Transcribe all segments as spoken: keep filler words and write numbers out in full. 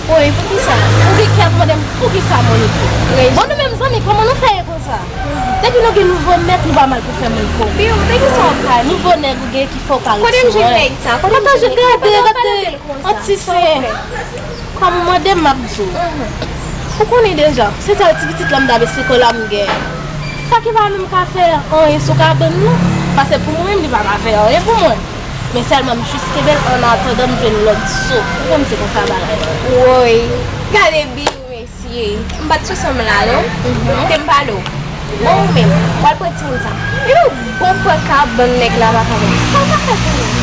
Woy, poukisa? Ou gen kè ap mande m poukisa Monique? Bon, nou menm zanmi, kòman nou fè ye konsa? Depi nou gen nouvo nèg, nou pa mal pou fè moun kòb. Pi, poukisa w ap pale? Nouvo nèg ou gen ki fè w pa ret sou mwen. Kote m jwenn nèg sa? Kote m jwenn nèg sa? Gade, gade, an ti se. Kòm ou mande m, m ap di w. Ou konnen deja, se sèl ti pitit la m t ap esplike w la m gen. Sa ki pa menm ka fè anyen sou kabann nan. Paske pou mwen menm, li pa ka fè anyen pou mwen. Men sèlman m jis kenbe l annatandan m jwenn lòt zo. Ou konn se konsa bagay yo. Woy, gade bi w mesye. M pa t sou sa m la non. Te m pale w. Bon ou menm, w al pran timoun sa. Epi w bon pran kabann nèg la pa kabann. Sa w ka fè pou mwen?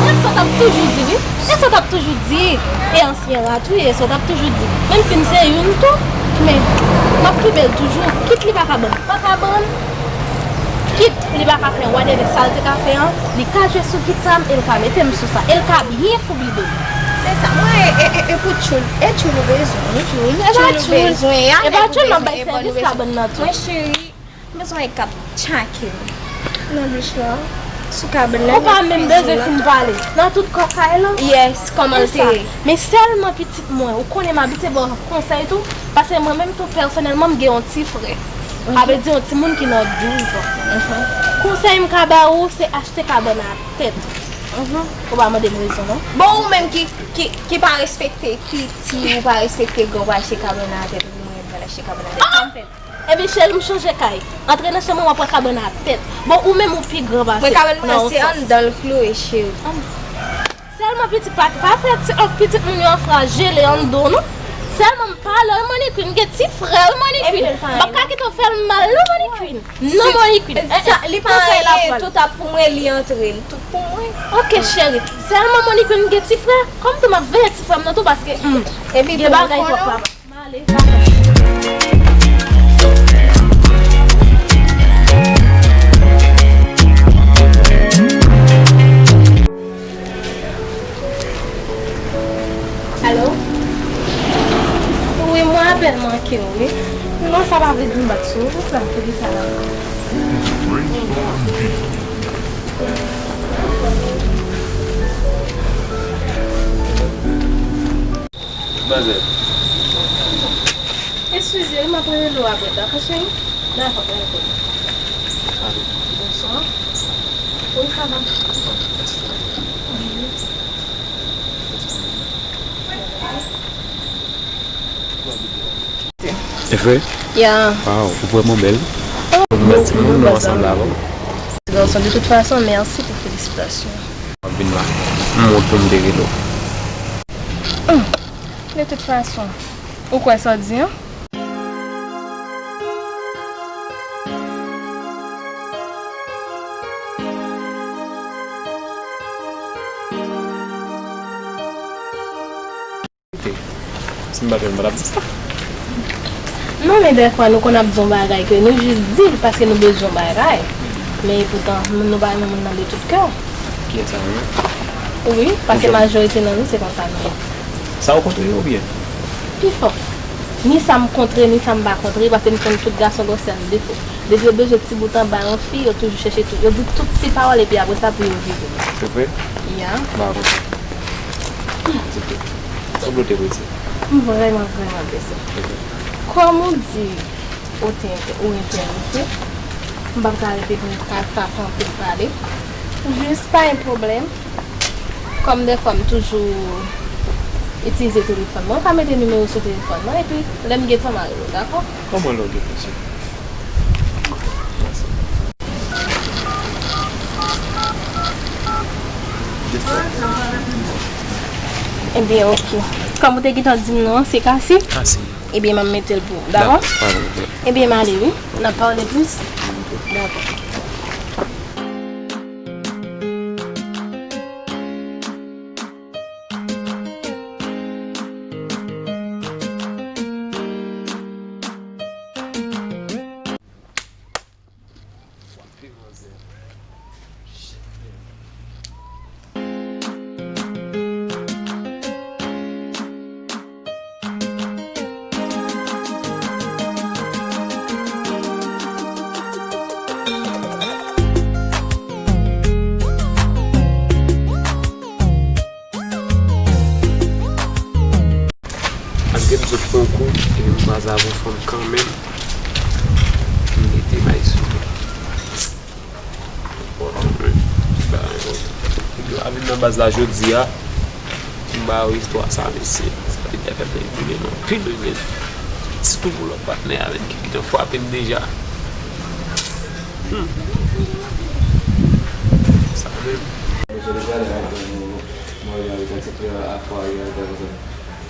E sa w t ap toujou di wi. E sa w t ap toujou di. E ansyen rat wi, e sa w t ap toujou di. Menm si m se youn tou, men m ap kenbe l toujou. Kit li pa kabann, pa kabann. Kit li pa ka fè whatever sa l te ka fè an, li ka jwe sou gita m e l ka mete m sou sa. E l ka byen foubido. Se sa. Mwen, e, e, e pou tchoul, e tchoul ou bezwen, wi. Tchoul, e pa tchoul. Tchoul ou bezwen, e pa tchoul, m ap bay sèvis kabann nan tou. Mwen cheri, m bezwen yon nèg k ap tchake m nan douch la, sou kabann nan. Ou pa menm bezwen fin pale. Nan tout kò kay lan. Yes, kòman l te ye? Men sèlman pitit mwen, ou konnen m abitye ba w konsèy tou, paske mwen menm tou pèsonèlman m gen yon ti frè. Sa vle di yon timoun ki nan douz an. Konsèy m ka ba ou, se achte kabann a tèt. Ou pa mande m rezon non. Bon, ou menm ki, ki, ki pa respekte piti, ou pa respekte gran, ou pa achte kabann a tèt, ou mwen pral achte kabann a tèt. Sa m fè? Epi cheri, m chanje kay. Antre nan chanm mwen, w ap wè kabann a tèt. Bon, ou menm ou pi gran pase. Mwen kabann mwen se anndan l kloure, cheri. Sèlman pitit pa, pa fè ti, pitit moun yo anfrajele anndan w non. Sèlman m pale w, Monique, m gen ti frè w, Monique. M p ap ka kite w fè l mal non, Monique. Non, Monique. Li pa anyen, tout ap pou mwen, li antre l, tout pou mwen. Ok, cheri. Sèlman, Monique, m gen ti frè. Kòm tou m ap veye ti frè m nan tou, paske, hmm, gen bagay twòp papa. M ale, papa. Alo? Wi, mwen apèl manke w, wi. Non, sa pa vle di m bat sou ou, sa, poukisa la? Manzè. Eskize, m ap rele w apre, dakò, cheri? Dakò, dakò. Alo. Bonswa. Wi, sa va? Mèsi. E vre? Ya. Waw, ou vrèman bèl. Ou bèl timoun, nou ansanm la, bon. Ti gason, de tout fason, mèsi pou felisitasyon. M ap vin la. M wont pou m te rele w. Hmm. De tout fason, ou kwè sa w di an? Si m pa t wè l, m pa t ap di sa. Non, men dèfwa nou konn ap di yon bagay ke nou jis di l paske nou bezwen yon bagay. Men epoutan, nou pa renmen moun nan de tout kè. Kiyès sa menm? Wi, paske majorite nan nou se konsa nou ye. Sa ou kontre yo oubyen? Pifò. Ni sa m kontre, ni sa m pa kontre, paske m konn tout gason gen yon sèl defo. Depi yo bezwen ti bout anba yon fi, yo toujou chèche tou. Yo di tout ti pawòl epi apre sa pou yo vire. Se vre? Ya. M pa kontre. Se vre. Ou blote vre, ti. M vrèman, vrèman blese. Kòm ou di, ou te entè-, ou enterese, m p ap ka rete pou m ka, ka fè anpil pale. Jis pa gen pwoblèm. Kòm dèfwa m toujou itilize telefòn mwen, ou ka mete nimewo sou telefòn nan, epi lè m gen tan, m a rele w, dakò? Kòman lè w gen tan, cheri? Mèsi. Ebyen, oke. Kòm ou te gentan di m non, se Kasi? Kasi. Ebyen, m ap mete l pou ou, dakò? Dakò, pa gen pwoblèm. Ebyen, m ale, wi. N ap pale plis. Dakò. Baz la pou fanm kanmenm. M mete may sou li. Bon, ti bagay konsa. Nèg yo a vin nan baz la jodi a. M ba yo istwa sa, mesye. Sa te fè m rive nan anpil wi, men. Sitou pou lòt patnè a, men, ki gentan frape m deja. Hmm. Sa menm.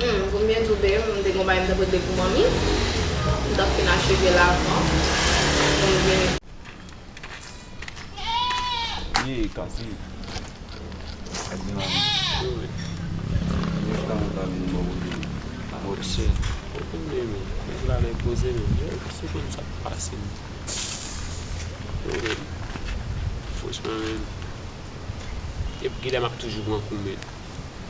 Hmm, pou m byen tou, babe, m te gon bagay m t ap regle pou manmi. M t ap fin acheve l avan. Pou m vin. Ye, kase. Ak gen la. Yo, men. Yo, kòman ta vin bò kote. Monchè, ou konn men, men. Nèg la lè poze, men. Yo, si w konn sa k pase, men. Yo, men. Franchman, men. Epi genlè m ap toujou pran kou, men.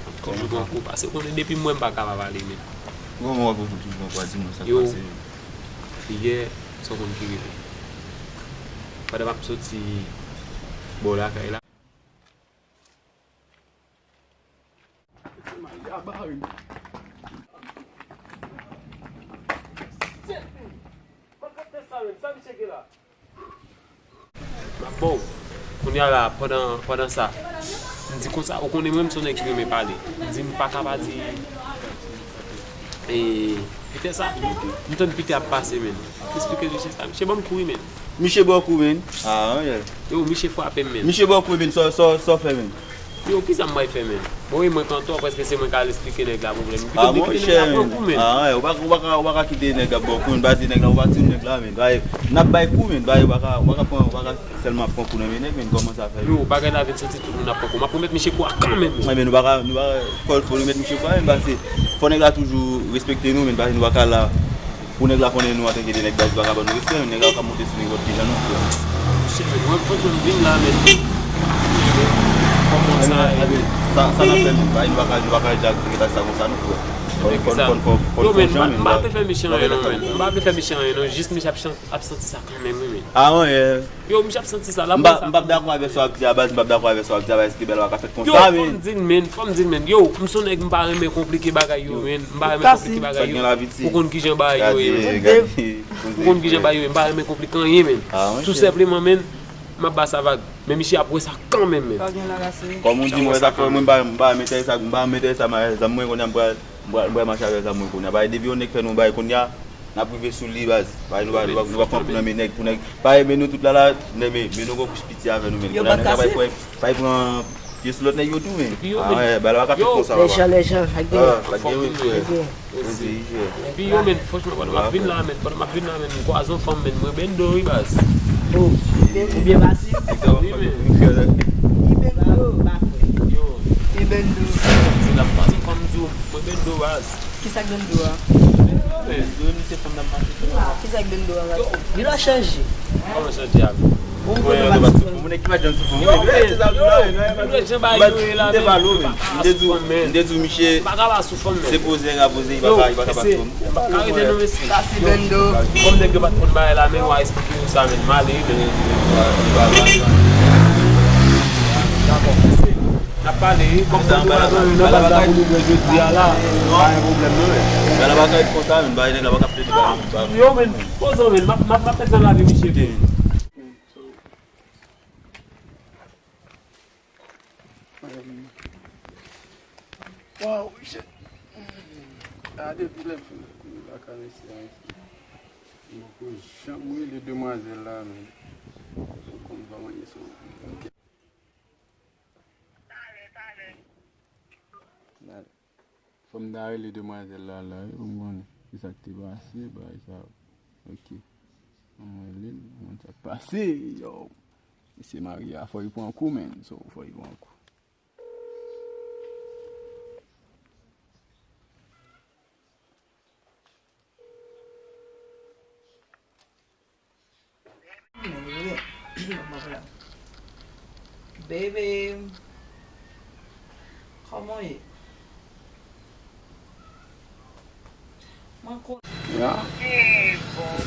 M ap toujou pran kou. Paske ou konnen depi m wè m pa kapab ale, men. Kòman w ap toujou pran kou a, di mwen sa k pase? Yo, yè, sa w konn ki rive. Pandan m ap soti bò lakay la. M ap ba w. Kounye a la, pandan, pandan sa, m di konsa, ou konnen mwen, m se yon nèg ki renmen pale. M di, m pa ka pa di, e, Pitè sa, m tann Pitè ap pase, men. M esplike misye sa, misye ban m kou wi, men. Misye ba w kou, men. Ah, yeah. Yo, misye frape m, men. Misye ba w kou, men, sa, sa, sa w fè, men? Yo, kisa m pral fè, men? Bon, e mwen k antò, prèske se mwen k al esplike nèg la pwoblèm. Pito m te kite nèg la pran kou, men. Ah, ouais, ou pa, ou pa ka, ou pa ka kite nèg la ba w kou, men, paske nèg la, ou pa tire nèg la, men. Bay, n ap bay kou, men, bay, ou pa ka, ou pa ka pran, ou pa ka sèlman ap pran kou nan men nèg, men, kòman sa fè? Yo, bagay la vin santi tout moun ap pran kou. M ap remèt misye kou a kanmenm, men. Ebyen, nou pa ka, nou pa ka fò, fò remèt misye kou a, men, paske fò nèg la toujou respekte nou, men, paske nou pa ka la Pou nèg la konnen nou antanke de nèg baz, li pa ka ban nou respè, men nèg la ka monte sou nenpòt ki jan nou fè. Monchè, men, mwen, franchman, m vin la, men. Kòman sa ye? Sa, sa n ap fè, men, bay, nou pa ka, nou pa ka rete ak sa konsa, nou, frè. Fò, fò, fò, fò, fò, yo, men, m pa, m pa vle fè misye anyen, non, men. M pa vle fè misye anyen, non. Jis misye ap chan-, ap santi sa kanmenm, wi, men. Ah, ouais, euh. Yo, misye ap santi sa. M pa, m p ap dakò avèk sa w ap di a, baz, m p ap dakò avèk sa w ap di a, baz, eske bèl la ka fèt konsa, men. Yo, fò m di l, men, fò m di l, men. Yo, m se yon nèg, m pa renmen konplike bagay yo, men. M pa renmen konplike bagay yo. Ou konn kijan bagay yo ye. Ou konn kijan bagay yo ye, m pa renmen konplike anyen, men. Tou senpleman, men, m ap ba sa vag. Men misye ap wè sa kanmenm, men. Kòm ou di, m wè sa fò, mwen, m pa, m pa renmen tèl sa, m pa renmen tèl sa, m pa renmen tèl sa, mwen, kounye a, m pral, m pral, m pral mache avèk zam mwen, kounye a. Bagay depi yon nèg fè nou bagay, kounye a, N ap rive sou li, baz. Bagay nou pa, nou pa, nou pa pran kou nan men nèg pou nèg. Pa men nou tout la, la, nèg, men, men nou gon kouch piti avè nou, men. Kounye a, nèg la pa pran, pa pran pye sou lòt nèg yo tou, men. Ah, ouais, bagay la pa ka fèt konsa, papa. Lèjan, lèjan, ak gen. Ah, pa gen, wi, frè. Epi yo, men, franchman, pandan m ap vin la, men, pandan m ap vin la, men, m kwaze yon fanm, men, mwen bendo, wi, baz. Oh, ou byen pase? Wi, men. Li bendo. Yo. Li bendo. Se la m kwaze yon fanm, m di w, mwen bendo, baz. Kisa k bendo a? Bendo, men, se fanm nan mache. Kisa k bendo a? Li la chanje. Kòman chanje a? Ou konnen nou pa sou fanm. Moun ki pa janm sou fanm. Yo, men, yo, jan bagay yo ye la, men, m pa ka sou fanm, men. M te di w, misye, se poze, nèg la poze, li pa ka, li pa ka pa sou fanm. Ka rete non, mesye. Sa se bendo. Kòm nèg yo pa t konn bagay la, men w a esplike yo sa, men. M ale, men. Dakò, mesye. N ap pale, wi. Kòm sa, nou pa nan baz la pou nou bwè jodi a la. Pa gen pwoblèm, non, men. Bagay la pa ka ret konsa, men. Bagay nèg la pa ka plede, pa gen pwoblèm. Yo, men, poze w, men. M ap, m ap, m ap met nan lavi misye, men. Wow, shit. A, depi lè m fin vin vaka mesye a, mesye. M poko janm rele demwazèl la, men. Ou konn pa manyen sou. Fò m ta rele demwazèl la, la, wi, pou m konnen kisa k te pase, bagay sa yo. Ok. Fò m rele l, pou m konn sa k pase, yo. Mesye marye a, fò li pran kou, men. So, fò li pran kou. Baby, kòman w ye? Mwen ko- Ya. Ok, bon.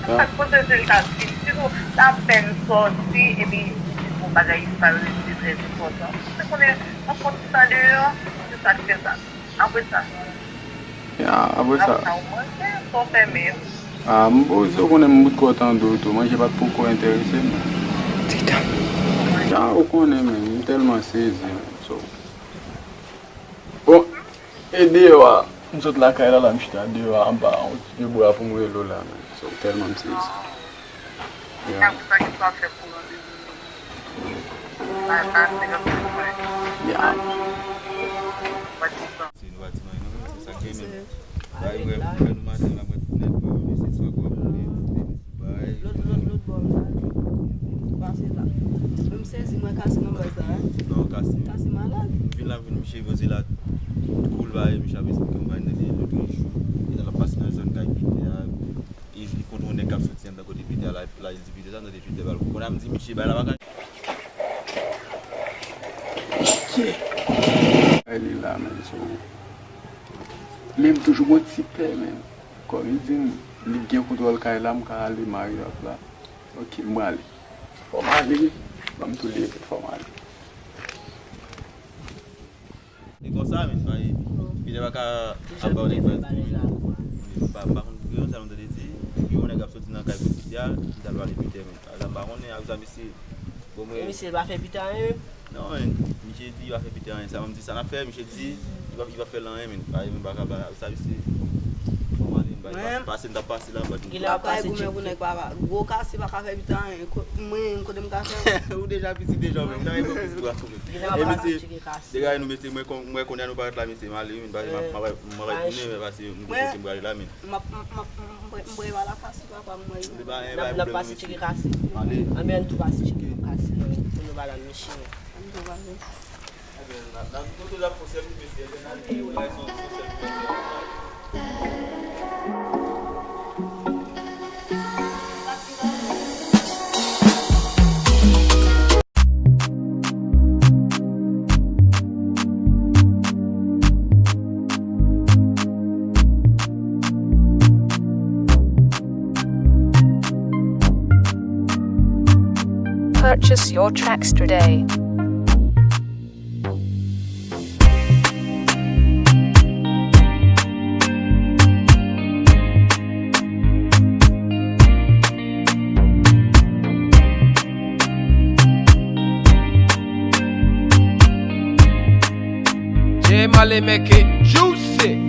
Ya. Sa k poze se l ta di, sitou l apèn sòti, epi li di bon bagay sa yo, se trè enpòtan. Ou konnen, anpòt sa deyò, se sa k fè sa. Apre sa, Ya, apre sa. Sa ou manje, sa w fè menm? Ah, m poze, ou konnen m bout kò tande w tou. Manje pa t poko enterese m. Tita. Ya, ou konnen, men, m tèlman sezi, men. So. Bon, e deyò a, m sot lakay la, la, m chita deyò a, anba yon ti pye bwa pou m rele w la, men. So, tèlman m sezi. Ya. Ya. Se nou pa di manyen non, men se sa k gen, men. Bagay, mwen, mwen, nou maten la, mwen, nèt, mwen, mwen, se swa kwa pou mwen, mwen, mwen, bagay. Lòt, lòt, lòt bò, m pase la. Mwen, m sezi, mwen, kase nan bò sa, hein. Non, kase. Kase malad. M vin la, m vin, misye poze la, koul, bagay, misye ap esplike m, bagay, nan de lòt jou. E la, l ap pase nan zòn kay Pita a. E li konn yon nèg k ap soti anndan kote Pita la, epi la, li di Pita sa, tande Pita ba l kou. Kounye a m di, "Misye, bay la pa ka." Ay, li la, men, so. Men m toujou gon ti pè, men. Kòm li di m, li gen kontwòl kay la, m ka ale, m a ri ap la. Ok, m prale. Fò m ale, ban m tou leve, fò m ale. E konsa, men, pa, Pita pa ka ap ba yon nèg fè kou, men. M pa, m pa konn pou ki rezon sa, m tande di, gen yon nèg ap soti nan kay kote Pita a, li t al pale Pita, men. Ala m pa konnen, ak sa, mesye. Bon, mwen. E misye pa fè Pita anyen menm? Non, men, misye di li pa fè Pita anyen. Sa, mwen di, sa n ap fè, misye di, li pa, li pa fè l anyen, men. Pa, men, pa ka ba, sa, misye. Bon, mwen, m pa, pase, pase, m t ap pase la, but. Gen lè w ap pase goumen pou nèg pa, pa, gwo kase pa ka fè Pita anyen. Ko-, mwen, kote m ka fè? Ou deja piti deja, ou menm. Ou ta gen plis bra, ou menm. Gen lè w ap pase tcheke kase. Degaj nou, mesye, mwen kon-, mwen konnen nou parèt la, mesye, m ale, men, m pa, m pa, m pa retounen, men, pase, m gen kote m prale la, men. M ap, m, m ap, m, m, m, m, m, m, m, N ap, n ap pase tcheke kase. Anben, n tou pase tcheke kase pou nou pa nan miche. Ann tou pase. Purchase your tracks today. J Male make it juicy.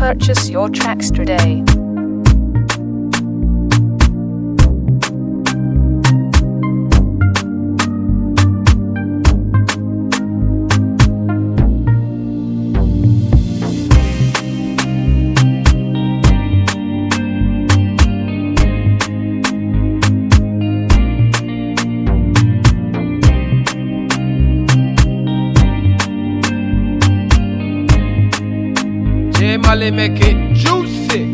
Purchase your tracks today. J Male make it juicy.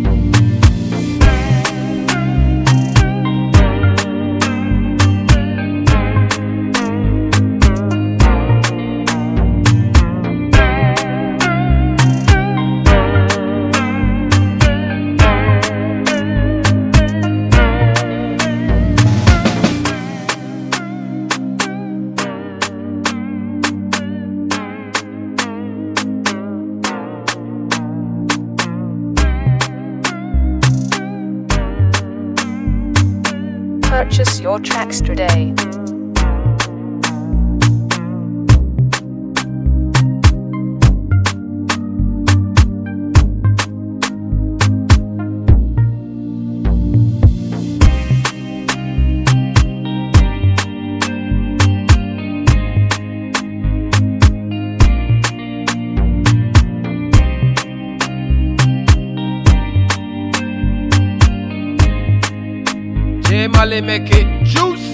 Purchase your tracks today. J Male make it juicy.